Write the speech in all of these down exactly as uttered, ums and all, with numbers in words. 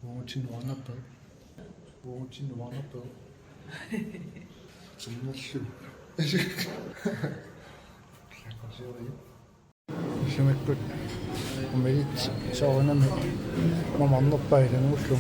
Uagutsinnut nuannerpoq. Uagutsinnut nuannerpoq. Summerlu. Illumikkut umilit soorunami mamarnerpaat ilanuullugu.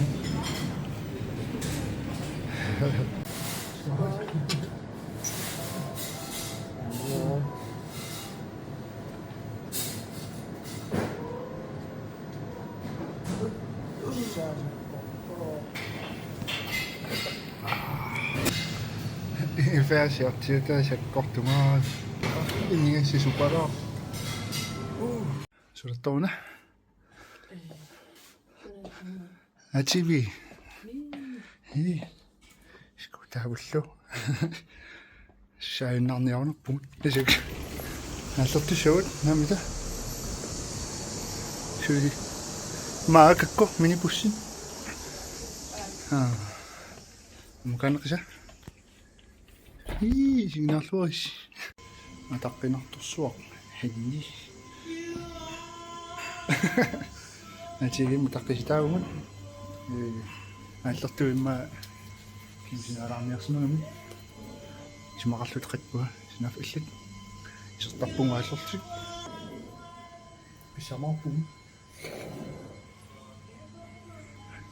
Færsiartiutaa sakkortungaarami. Inigassi supalaaq. Sulattoruna. A T V. Hii. Skutaavullu. Saajunnaarniarunarpugut. Isik. Naallertussuugut, naamita. Suli. Maakakko minibussi. Haa. Mukaanaqisa. Hii, signaalluaris. Ataqqinartorsuaq. Henni. Natigim ataqqisitaavugut. Ee, naallertuimma kimsinalaarniarsimagami. Isumaqarluta qatpua, sinaaf illit. Isertarpunga aallerlutik. Pissamaarpunga.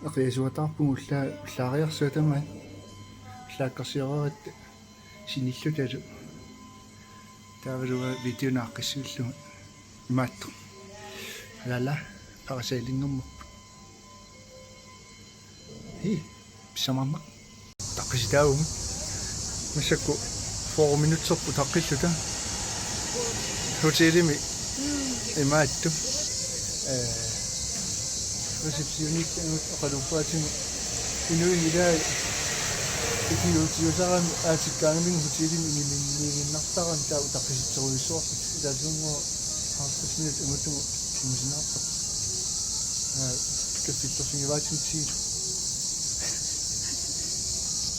Aqiasuataarpugut ulla-, ullaariarsuaq tamaat. Ullaakkarsioreeratta sinillutalu. Taavalu videonaaqqissiullugu imaattoq. Alala, parasailinngormat. Hi, pissamaarnaq. Utaqqisitaavugut. Massakkut fyrre minutserput utaqqilluta. Hotelimi imaattoq. Ee, receptionistimigut oqaluffaatigut inuit ilaat ikiuutiusarami aatsikkaangaminnga hotelimi ingiminniiginnartarami taava utaqqisitserujussuarput. Ilaasunnguaq halvtreds minut imatut kimisinnartoq. Aa, kaffittorsingivaatsimut tigit.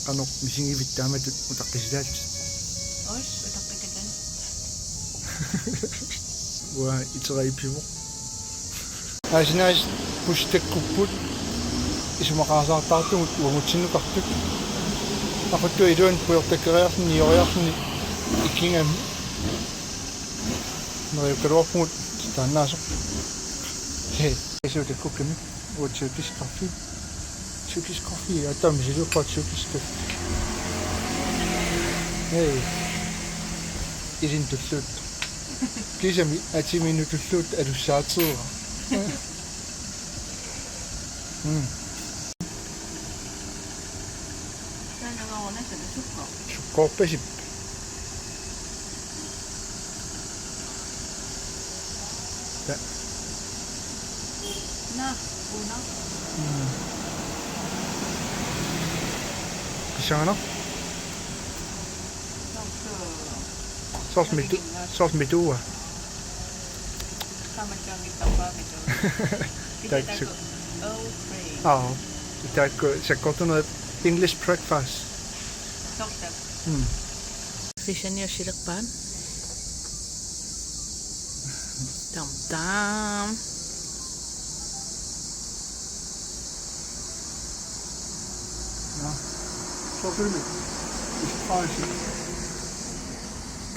Qanoq misigivit taamatut utaqqisitaallutit? Os, utaqqikatan. Uanga itera ipivoq. Aasinaas bussi takkupput isumaqarisartaartugut uagutsinnukartut. Aquttuaq iluanni pujortakkeriarluni nioriarluni ikigami. Neriukkaluarpugut taannaasoq. He. Isu takkukkami. Uanga tyrkisk kaffe. Tyrkisk kaffe. Aatsaat misilerpaat tyrkisk kaffe. Hej. Ilinnut tulluuttoq. Kiisami atimiinnut tulluuttoq alussaateeraq. Mm. Taanna una sukka. Sukkorpasippoq. Ja. Naa, una. Mm. Pissanganaq? Soorlu, soorlu mitu-, soorlu mituua. Taamaattoqartarpaamik. Taakku. Earl Grey. Aa. Taakku sakkortunerit English breakfast. Soorlu. Mm. Fish and chips-ilerpaat. Tam tam. Nå. Soorlu. Spicy.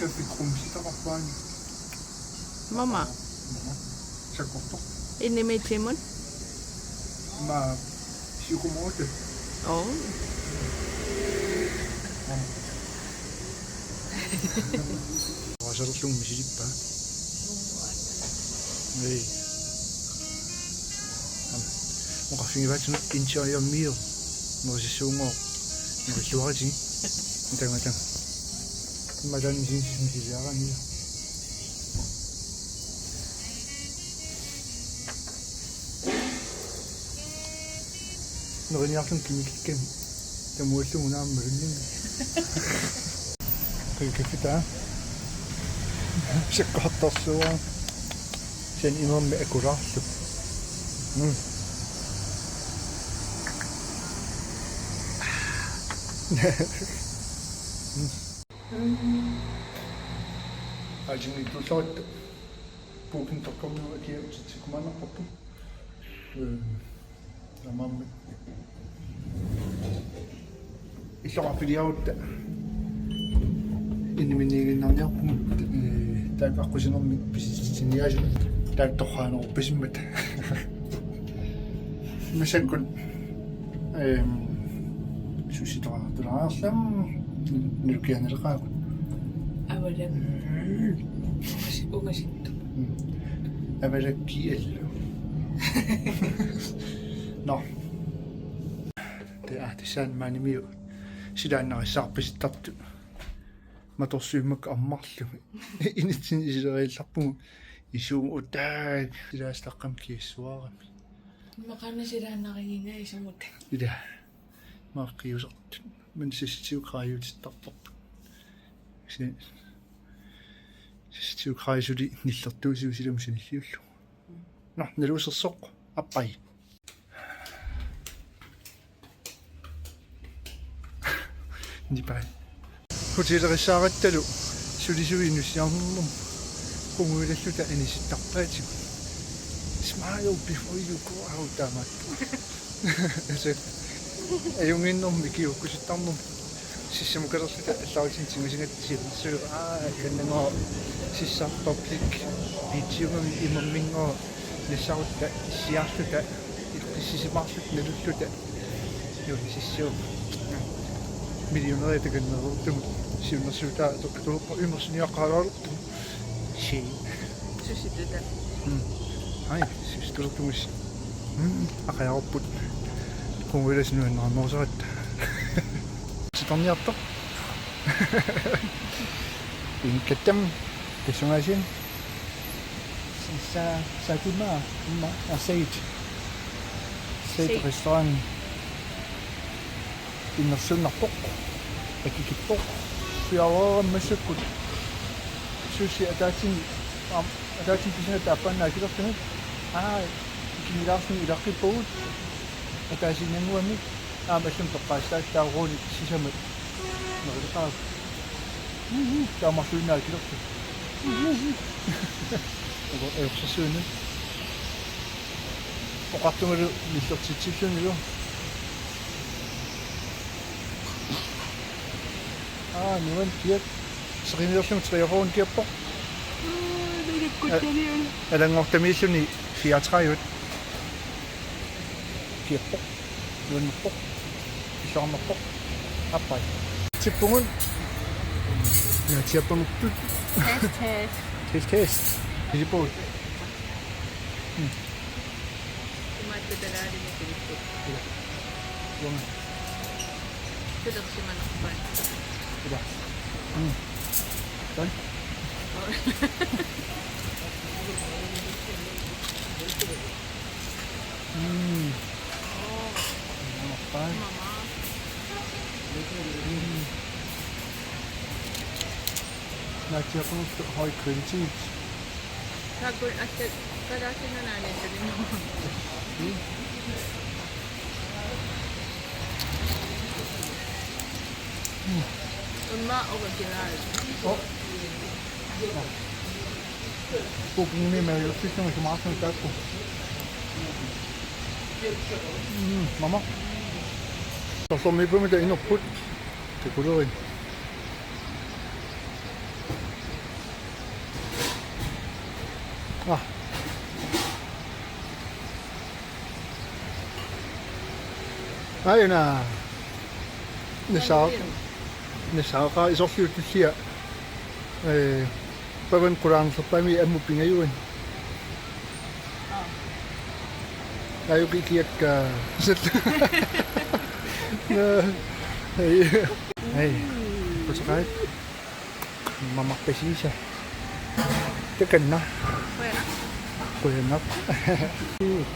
Kaffi krumsitaqarpaani. Mama. Mama. Sakkortoq. Inimi timut. Ma siukumoortut. Oo. Mama. Oqaserlunga misilippaa. Ei. Am. Oqarfigivaatsinut interiørmio. Nerisassuunngooq. Nerilluaritigi. Tanga tanga. Imma taanna misiliaraanni. Neriniarlunga kimikikkami. Tamuallugu naammalunninni. Qikiffitaa. Sakkortorsuaq. Sen imermi akulaarlu. Mm. Aajunngitsuullaritsi. Booking dot com-imut akia utitsikumaannarparput. Taamaammat illoqarfiliarutta inniminniiginnarniarpugut, eh, taakku aqqusinermik pisitsiniaasunut taakku torraaneruppasimmat. Massakkut, ehm, sussitaqartulaarlam nalukkiarneqaaq. Avalak. Ungasittu. Mm. Avalakkiallu. Nå. Te atisaan manimiu silaannarissaarpasittartut. Matorsuimmak ammarlu. Initsin isileriallarpugut. Isumut utaaq. Silaastaqam kiissuarami. Maqaana silaannarigiga isumut. Ila. Maaqqiusartut. Men sissitiukkaajutittarpoq. Si-, sissitiukkaajusuli nillertuusiu silam sinilliullu. Nå, naluusersoq. Appai. Nipai. Hotellerissaarattalu sulisui nusiarnermut qungujulalluta anisittarpaatigut. Smile before you go out, taamaat. Asa. Ajunnginnermik ikiuukkusittarnermut. Sissamukalerluta allarutsinni tigusigatsigu. Suu, aa, kannangoo sissartorlik. Beachiugami imermingoo nassarutta siaarluta. Iqqissisimaarluta nalulluta. Juuni sissuup. Millionæri takannerulertugut. Siunnersuutaa atoqqittulerpoq imersuiniaqqaalaarlugu. Shit. Sussittuta. Mm. Ai, sussittulertugut. Mm, aqajarput. Qungujulasunuannaarnerusaratta. Sitarniartoq. Inkattam. Tassungaasiit. Sa-, Satima, imma, ah, Said. Said Said. Restaurant. Innersuunnarpoq. Akikippoq. Piareerama massakkut. Sushi ataatsimi, aam, ataatsimi pisigatta aappaannaat akilerlugit. Aa, ikinnilaarlugit ilaqqippagut. Ataasiinnannguamik. Aamma allamik toqqaassaat taaruunik sisamat. Nerileqaaq. Uhu, taamarluinnaat akilerlugit. Uhu. Uku ajorsersuinnaq. Oqartungalu nillertitsillunilu. Aa, nuan kiap. Seqinilerlugu treogfyrre kiappoq. Aa, nalukkuttaliuna. Alanngortamiilluni fireogtredive. Kiappoq. Nuannerpoq. Illoqarnerpoq. Appai. Tippugut. Naatsiappanertut. Test, test. Test, test. Isipugut. Mm. Imaattutalaalini pilipput. Ila. Uanga. Tulersimanerpaat. Ila. Mm. Tan? Mm. Uanga. Mama. Mm. Naatsiappanertut høj kvalitet. Taakku allat kalaallit nunaanniittulinnut. Immaqa original. Oh. Kukkungimi majursissugu sumaarsugu taakku. Mm, mama. Sorsormiippumita inerput. Takuleriit. Ah. Aajuna. Nassaaq-, nassaaqaaq isorliutullia. Ee, pavan qulaarnerpaami ammut pingajuani. Aa. Ajuku ikiakka. Sat. Naa. Hej. Hej. Kusakai. Mamarpasiisa. Takanna. Qujanaq. Qujanaq.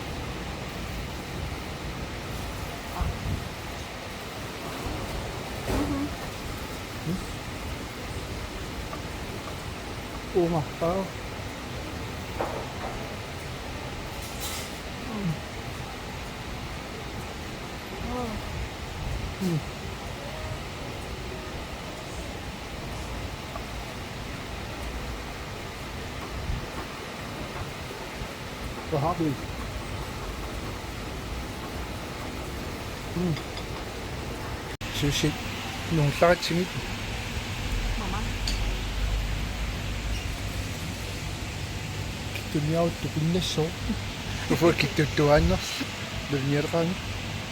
Mhm. Hmm? Uunga. Aa. Mm. Mm. Hvad har vi? Sushi nuullaratsigit. Mama. Kittunniarutta pinnassoo. Ufu kittuttuaannersoq. Nulniarqaani.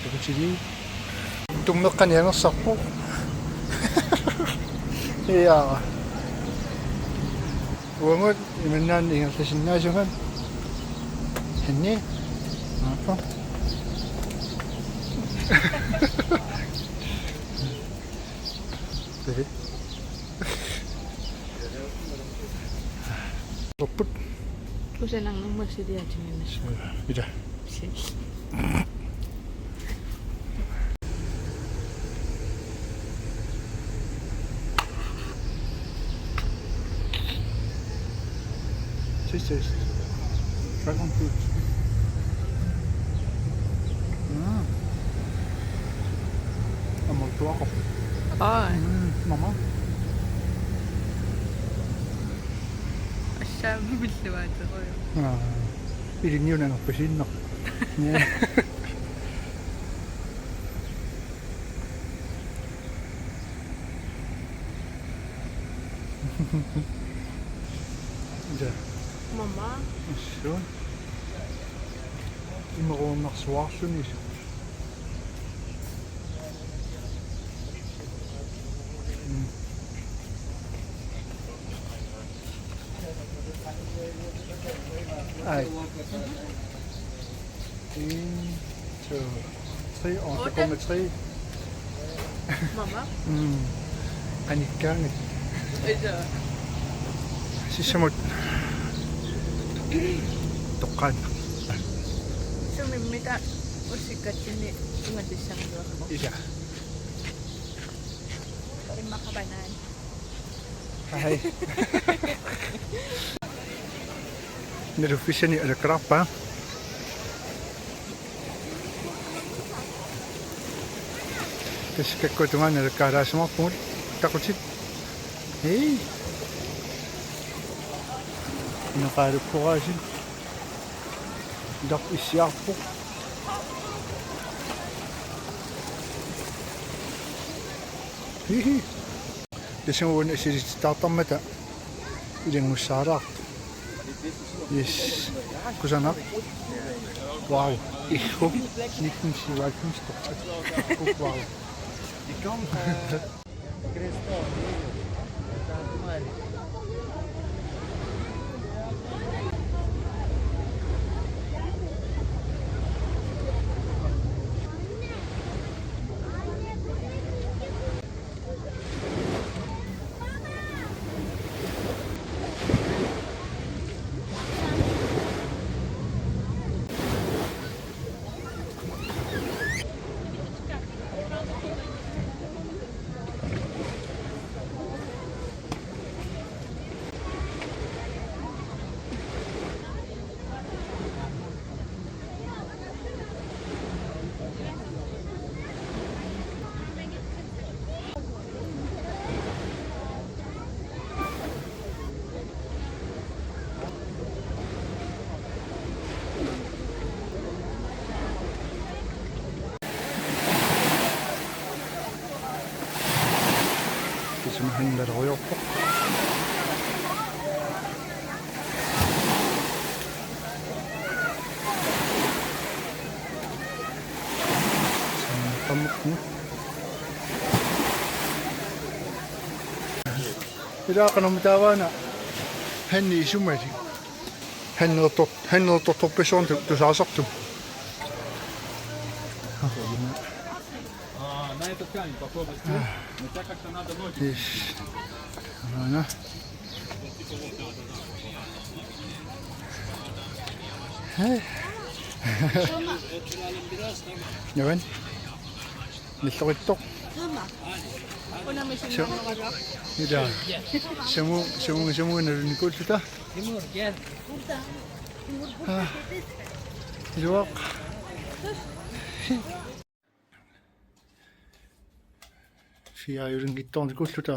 Tukutiliu. Tummeqqani angersarpoq. Ja. Uangut imannaanni ingerlasinnaasunga. Hanni. Aappa. Pehi. Upput. Kusanarnermut siliatiminnas. Ila. Sil. Taste, taste. Dragon fruit. Mm. Amerlasuuvoq. Aa. Mm, mama. Assaammi pilluaateruju. Aa. Ilinniunangerpasiinnaq. Ja. Ja. Mama. Assut. Imeruunnarsuarluni. Mm. Ai. En, to, tre, og der kommer tre. Mama. Mm. Qanikkaangat. Ida. Sissamut. Toqqaannaq. Sumimmita ussikkatsinni tungatissanngilluarpoq. Ida. Immaqa banan. Hej. Naluffissani alakkalaarpaa. Tassa kakkua tungaanut alakkaalaassimaarpugut taqutit. Hej. Inaqaalukkoraasi. Ilarp issiarpoq. Hihi. Tassami una assilisitaartarmata ilanngussaalaartoq. Yes. Kusanaq. Wow. Ihhuk. Nitten syvoghalvfems. Ihhuk, wow. Tassami handlerujoorpoq. Tamakku. Ilaa qanormi taava una handli isumalik. Handleertor-, handleertortorpassuarnik tu-, tusaasartumik. А, на этот камень попробуй стань. Но так как-то надо ноги. Yes. Aana. Hej. Jamen. Nilloqittoq. Su-, ila. Sumu, sumu, sumu nalunikuulluta. Aa. Iluaq. Fiajulinngitsoornikuulluta.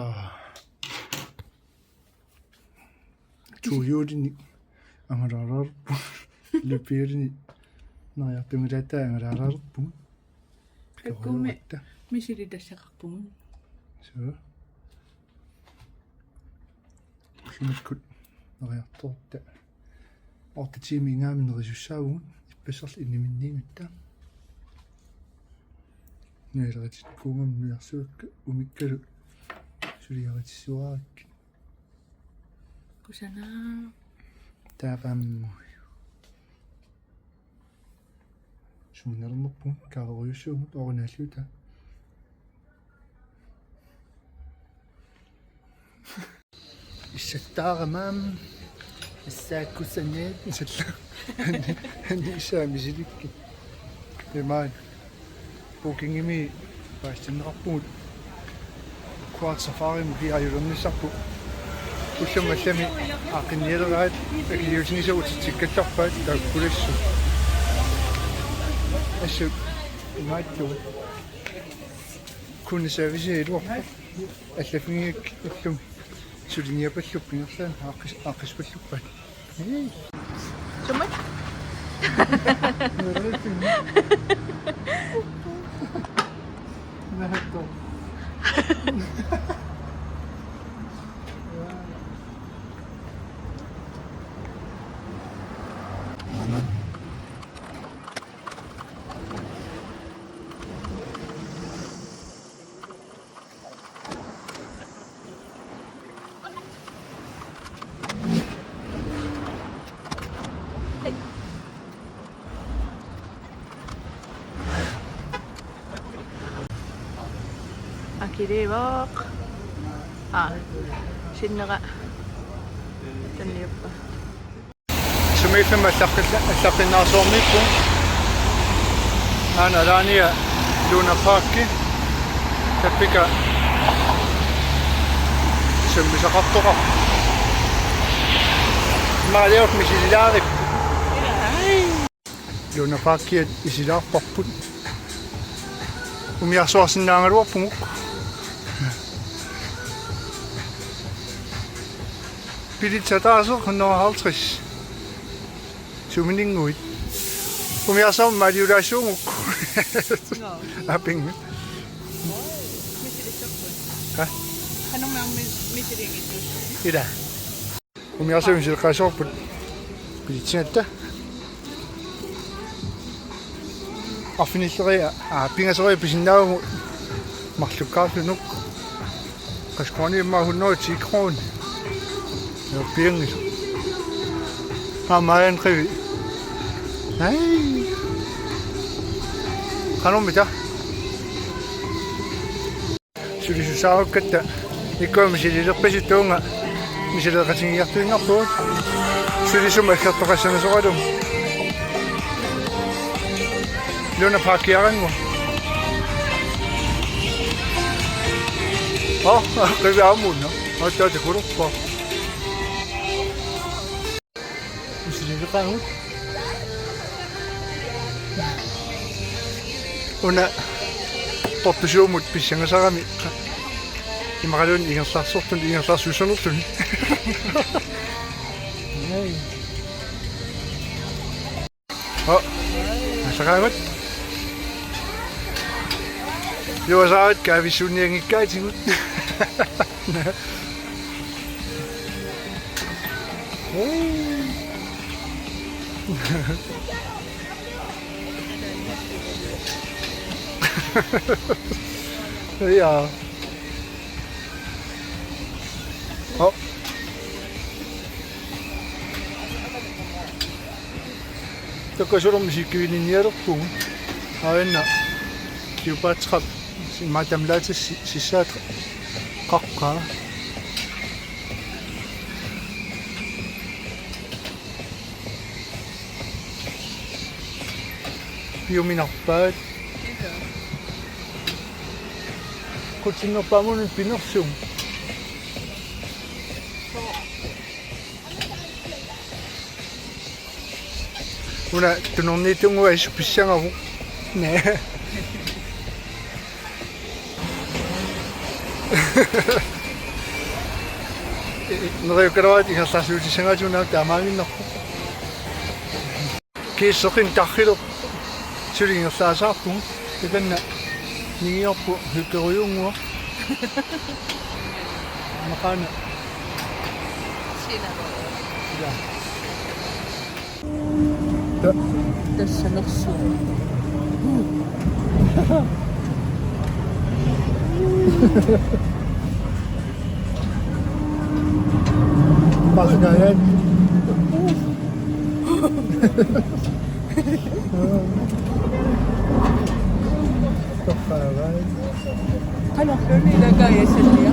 Tohjulinik angalaaraarput. Lippiulinik. Najartungilaata angalaaraarput. Kakkuumi. Torujuatta. Misilittassaqarpugut. Suu. Ullumikkut neriartorutta otte tiimiingaanniit nerisussaavugut, ippassarlu inniminniingatta. Nuileritikkuugama nuiarsuakka umikkalu suliaritissuarakkit. Kusanaq. Taavaammi. Suminngaanneerpugut kaalerujussuugut oorunaalluta. Issattaarama. Issaakkusaneet. Isalla. Anni, anni issaa misilikkit. Imaat. Bookingimi paastinneqarpugut. Quad Safarimut piaajulernissarput. Ullumi allami aaqqinnialeraat akiliutigisavut utitsikkallarpaat taakkulassu. Assut imaattugut. Kundeservice iluarpoq. Allaffigigakkit ullumi suliniapalluppat ingerlaannaq aaqqis-, aaqqispalluppaat. Hej. Sumut? Nahatto. Akiliivoq. Aa, sinnera tunniuppa. Sumiiffimmi allaqqilla-, allaqqinnaarsuarmiippugut. Aana alaania Luna Parki. Tappika sammisaqartoqarpoq. Maaliormi misililaarip. Luna Parkiat isilaarparput. Umiarsuarsinnaagaluarpugut. Billetsi ataaseq hundrede og halvtreds. Suminnguit. Umiarsuarmi maaliulaassuugukku. Nå. Aapinga. Misilittut. Hva? Qanormi aamma misiliinngitsuussuni? Ila. Umiarsuarmi sileqqaassavarput billetsigatta. Arfinilleria, aa, pingasoriarlunga pisinnaavugut marlukkaarlunga. Qassit koruuniit immaqa hundrede og ti koruunit. Joo, pianngilaq. Aa, Marian qivi. Aj. Qanormita? Sulisussaarakkatta ikkua misililerpasittuunga misileeqatigiiartuinnarpugut. Sulisumut aggertoqassanasoralugu. Luna Parkiaraannguaq. Aa, qivi aamma una. Aatsaat takulerpaa. Misilileqaagut. Una portusuumut pissangasarami. Imaluunniit ingerlaarsortuni, ingerlaarsuussanerluni. Ai. Aa, aallaraagut. Juusaagut kaavissuunnianngikkaatigut. Ja. Aa. Takuuk, soorlu musiikkivilinnialerpugut. Aajuna Kleopatra, si-, Madame Latas si-, sissaat qaqqaa. Piuminarpaat. Qutsinnerpaamut pinersugut. Una tunorniittunnguaq assut pissangavoq. Naa. Neriukkaluaratta ingerlaarsuutissagaatigut una taamaaginnarpoq. Kiisseqin tarrilu suli ingerlaasaarpugut. Taanna Ningiorpu hyggerujunnguaq. Maqaana. Sina. Ja. Tassa nersuaq. Paasakaajaat. Torraavai. Qanorluunniit ilakaajassattia.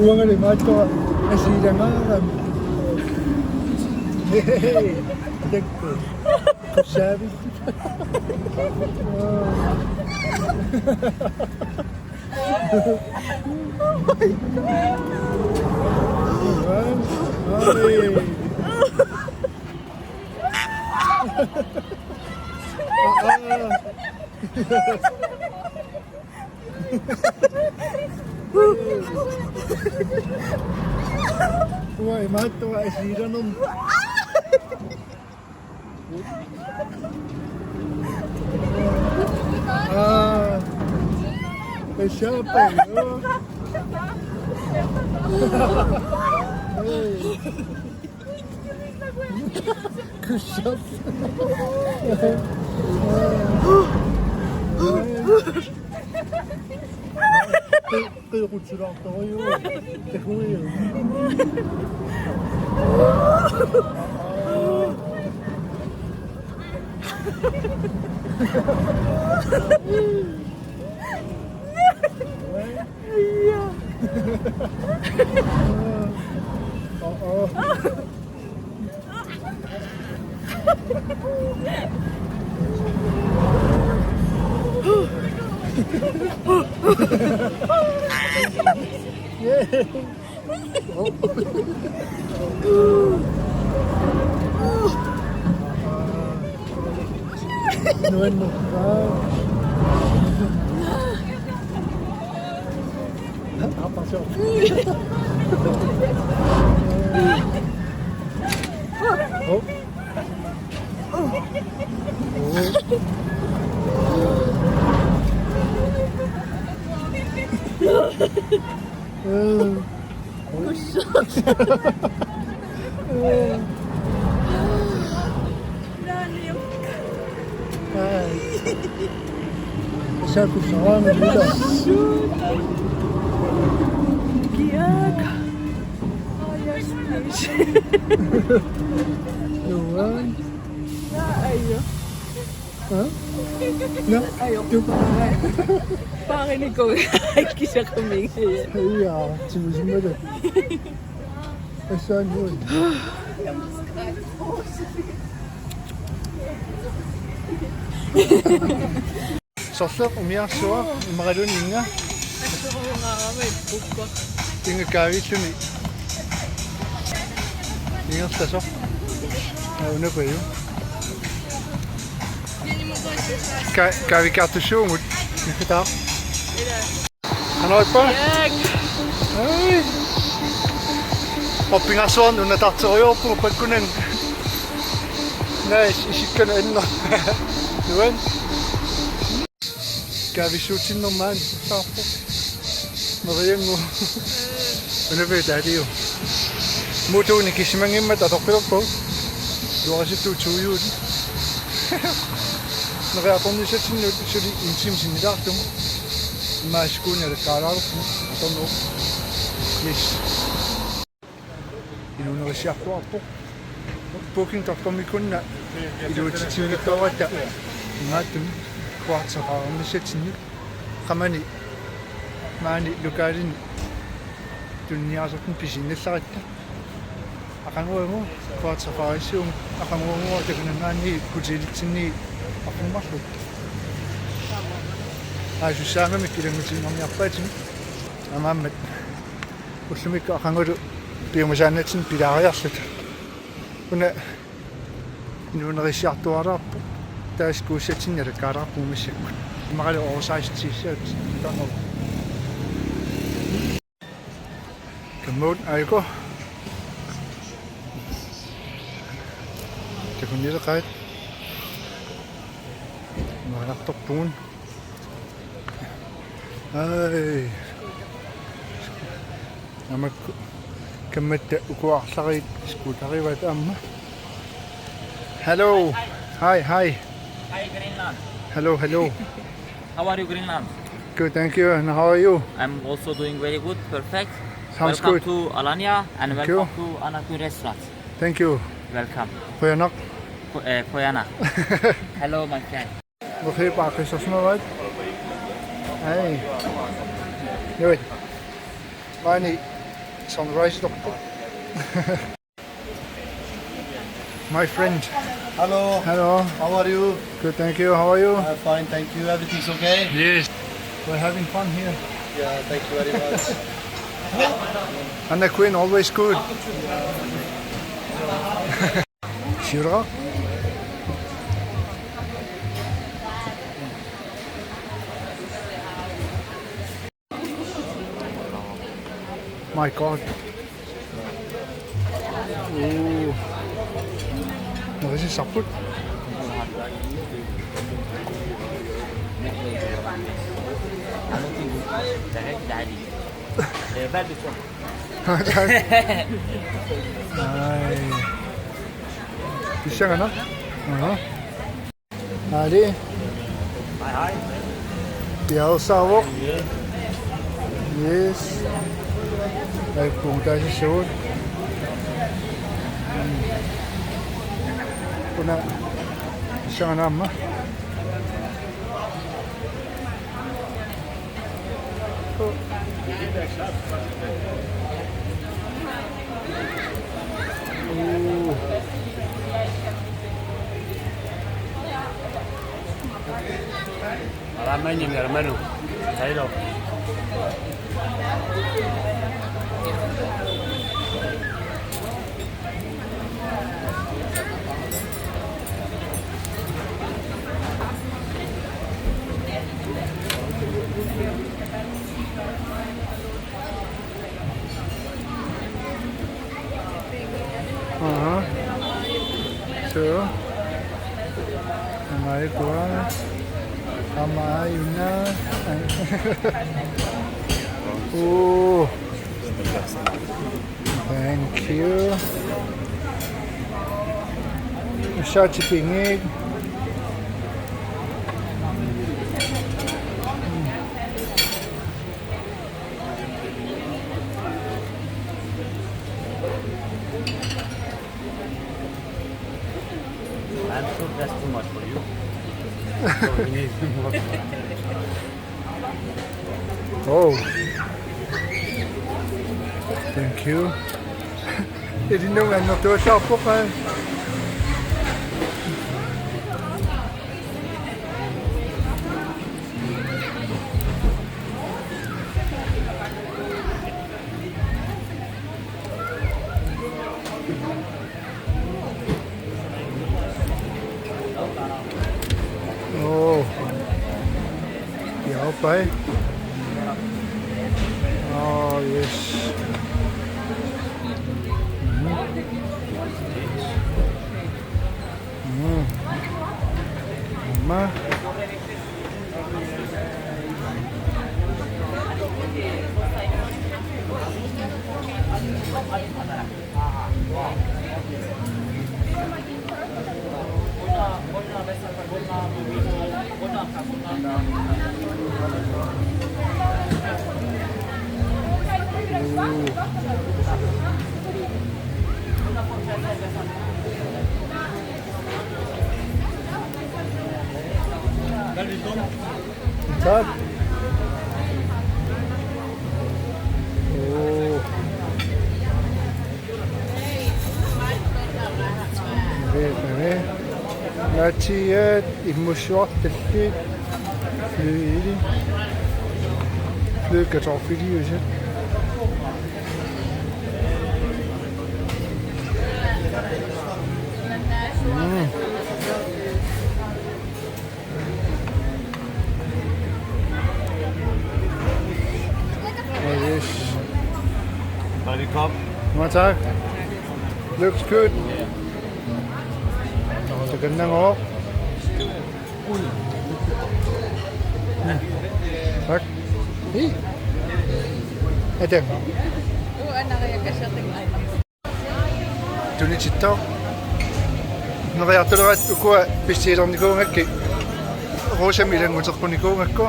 Uangali maattoq asiilangaarami. Hei, takku. Kussaavi. Uai, maattoq asiilanermut. Ah, esa pa, no. Hey. Good shot. Qi-, qiiqutsilaartorujuk. Takujuk. Uh-oh. Nuanneq. Attention. Oh. Ai. Saku sawana kita. Kiak. Oh, yes, please. Nuan. Ayo. Huh? No? Ayo. Paarnikuuara. Ai, kisianni. Ja, timusimmata. Essa nuan. Sorleq umiarsuaq imaluunniit inga. Assorujussuarmik ukua. Inga kaavilluni. Ingerlasoq. Aa, unapaju. Ka-, kaavikkaartussaagut. Nifitaa. Qanoq ippa? Ai. Oppingarsuarni unatarterujoorpugut pakkunani. Nice, isikkanut anner. Nuan. Kaavissuutinnermik taarpoq. Meriangu. Unapaju taaliu. Muut uunga kisimanngimmat atorpilerpoq. Luarisittuut tuujuut. Neriartornissatsinnut suli en time sinnilaarlugu. Immaqa skuuni alakkaalaarlugu. Atorneq. Yes. Inuunerissiartuaarpoq. Booking dot com-ikkut una iluatsitsinngitsoorata imaattumik Quad Safarinissatsinnut qamani maani lokalini tuniniaasartuni pisiinnallaratta. Aqaguagu Quad Safarissaagut aqaguagu takananngaanni hotelitsinni aqqummerlugu. Aasussaagami ilanngutiinnarniarpaatigut. Aammaammat ullumikkut aqagulu piumasaannatsinnut pilaariarluta. Una inuunerissiartuaalaarpoq. Taava skuussatsinni alakkaalaarpugut massakkut. Immaqalu oversize t-shirt. Taanna. Mut aiko. Takunnileqaat. Nuannaartorpugut. Ai. Aamma kammatta uku arlariit skuuterivaat aamma. Hello. Hi, hi. Hi, Greenland. Hello, hello. How are you, Greenland? Good, thank you. And how are you? I'm also doing very good, perfect. Sounds good. Welcome to Alanya and welcome to Anna Queen Restaurant. Thank you. Welcome. Qujanaq. Ko-, eh, Koyana. Hello, my friend. Ukiup aaqqissorsimavaat. Hey. Do it. Maani sunrise-torpoq. My friend. Hello. Hello. How are you? Good, thank you. How are you? I'm fine, thank you. Everything's okay? Yes. We're having fun here. Yeah, thank you very much. And the queen always good. Sure. My God. Ooh. No, this is saput. Ai. Pissanganaq. Aha. Aali. Hi, hi. Piareersaavoq. Yes. Ai, pungutaasissugut. Una pissanganaq aamma. Alamanyi mi hermano. Sailo. Aha. So, am I going? Am I not? Oh. Thank you. Such a thing. I'm sure that's too much for you. So you need more. Oh. Thank you. Ilinnut annertuallaarpoq. Oh. Yeah, okay. Oh, yes. Mm-hmm. Mm. Aamma. Tak. Oh. Pare, pare. Naatsiiaat immussuartallit. Fløde. Fløde kartoffeliusat. Mm. Oh, yes. Velkommen. Mange tak. Looks good. Takannagu. Tak. Hej. Ate. Tunitittoq. Neriartuleraat ukua pissutigilernikkuugakkit Rosami ilannguteqqunikuugakku.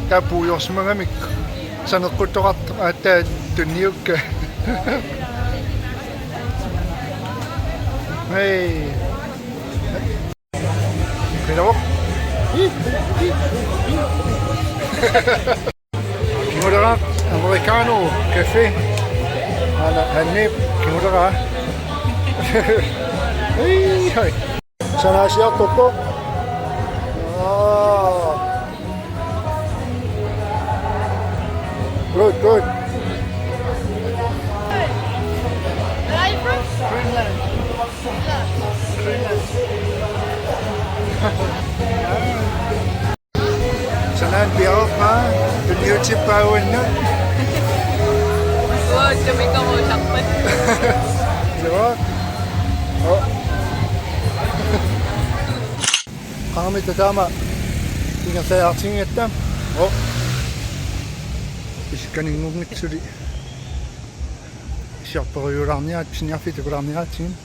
Taava puigorsimagamikku saneqquttoqartoq aatsaat tunniukka. Hej. Qilavoq. Kinguleraaq americano café. Aana Hanniip kinguleraaq. Hej, hej. Sanaasiartorpoq. Aa. Good, good. Where are you from? Greenland. Greenland. Sanaat piareerpaa, tunniutippaat uannut. Uagut tumikkaruusarpat. Joo. Oh. Qangamit taama ingerlajaartigigatta. Oh. Isikkaninngungitsuli. Siorperiulaarniaat, pisiniarfiit takulaarniaatsigit.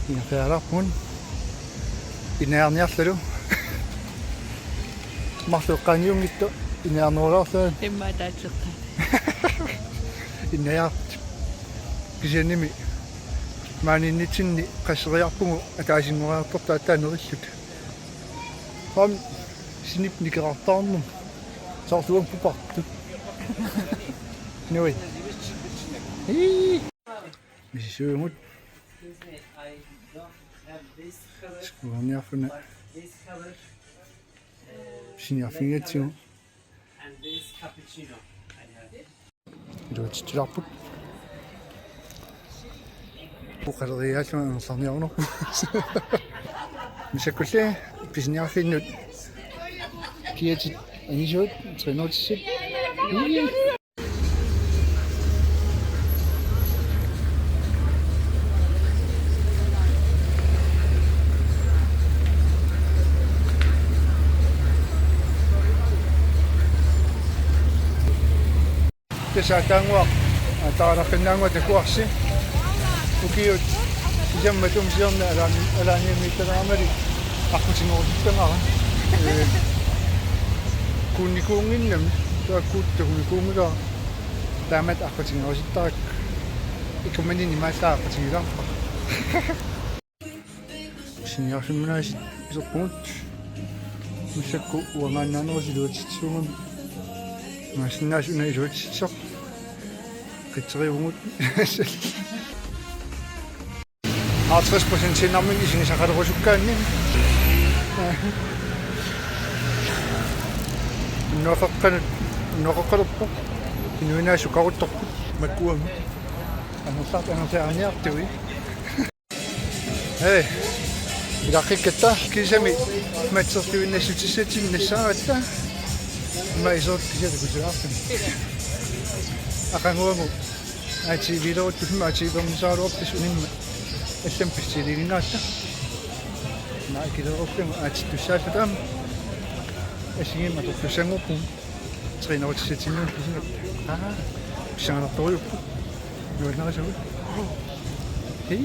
Ingerlaalaarpugut. Innajaarniarlalu. Marluk eqqaaniunngitsoq innajaarnerulaarlugu. Immaqa taatseqqaat. Innajaartut. Kisiannimi maaniinnitsinni qasseriarpugut ataasinngoriartortut aatsaat nerilluta. Aamma sinip nikerartaarnermut. Soorlu uanga pupartut. Nui. Hii. Misissuigut. Skuulerniarfuna. Pisiniarfigigatsigu. Iluatsitsilaarput. Oqaleriaallunga angerlarniarunarpoq. Massakkulli pisiniarfinnut kiatit angisuut, tre hundrede ti. Tassa taannguaq, aa, taaraqinnaannguaq takuarsi. Ukiut sisamat tungsiorna alaani, alaaniimmiittalaamali aqqutigerusuttagara. Ee, kuunnikuunnginnami, taakkuuttut takunikuunngilara. Taamatut aqqutigerusuttarakku. Ikumani imaallaat aqqutigilaarpara. Pisiniarfimminngaanniit iserpugut. Massakkut uangaannaanerusoq iluatsitsisuugami. Imaassinnaavoq una iluatsitsisoq. Qitserivugut. Halvtreds procentiinnarmik isigisaqalerusukkaanni. Unnuaqeqqanut, unnuaqeqqalerpoq. Inuinnaat sukaruttorput makkuamik. Angerlaat, angerlaarniartui. Hej. Ilaqqikkatta kiisami matsertuinnassutissatsinnik nassaaratta. Ima isoq kisiat kutilaartun. Aqaguagu A T V-leruttut ima A T V-ernisaraluarput unimma. Allamik pissutiginnginneratta. Ima ikilerupput aatittussaalluta aamma. Assigiimmik atortussanngorpugut. Tre hundrede ti-tsinnut pisigatta. Aa. Pissanganartorujuupput. Nuannarisagut. Hej.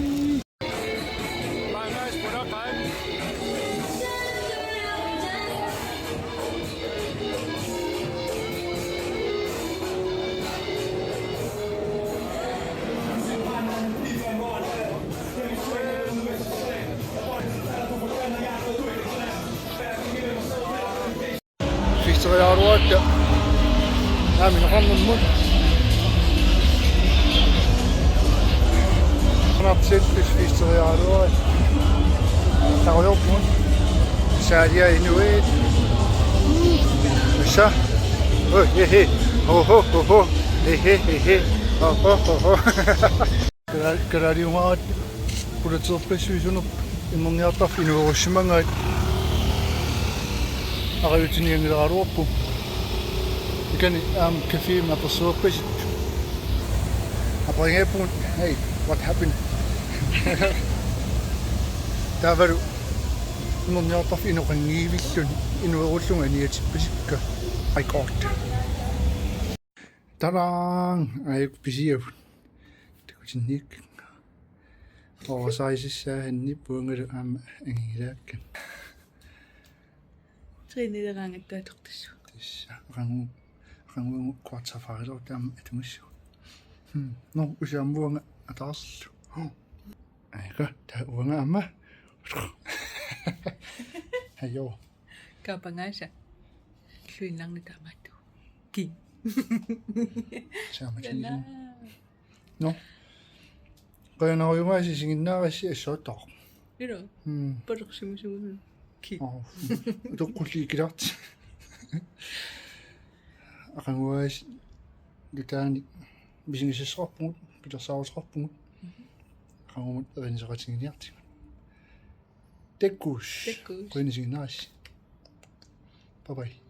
Fiisteriaraluaratta. Naamik, noqarnermut. Qanartut fiisteriaraluaratta. Takujoorpugut. Saalia inuit. Issa. Oi, he, he. Ho, ho, ho, ho. He, he, he, he. Ho, ho, ho, ho. Kala-, kalaaliugaat qulateerpassuit sunerput imerniartarfik inuerussimagaat arajutsinianngilaraluarpoq. Ikani aamma cafémi apersuerpasut. Ringepunga, hey, what happened? Taavalu nunniortarfi inoqanngivilluni inuerullunga aniatippasikka. I got. Tadang! Ajuk pisiavut. Takutinniik. Orsaagissaanni puangalu aamma angigilaakkan. Trinileraangatta atortassu. Tassa aqagu aqaguagu quarter fire taama atumissu. Hmm. No, usiammuanga ataarlu. Aika, ta uanga amma. Ajo. Kapangaasa. Luinnarni taamaattu. Ki. Sama chini. No. Qajanarujumaasi singinnaarassi assuuttoq. Ilo. Hmm. Palersimusugun. Ki. Oh. Toqqulli ikilaarti. Aqaguaasi nutaani misigisassaarpugut, pilersaaruteqarpugut. Aqagumut eriniseqatigiinniartigut. Takkuus. Takkuus. Qujanaq isiginnaarassi. Bye bye.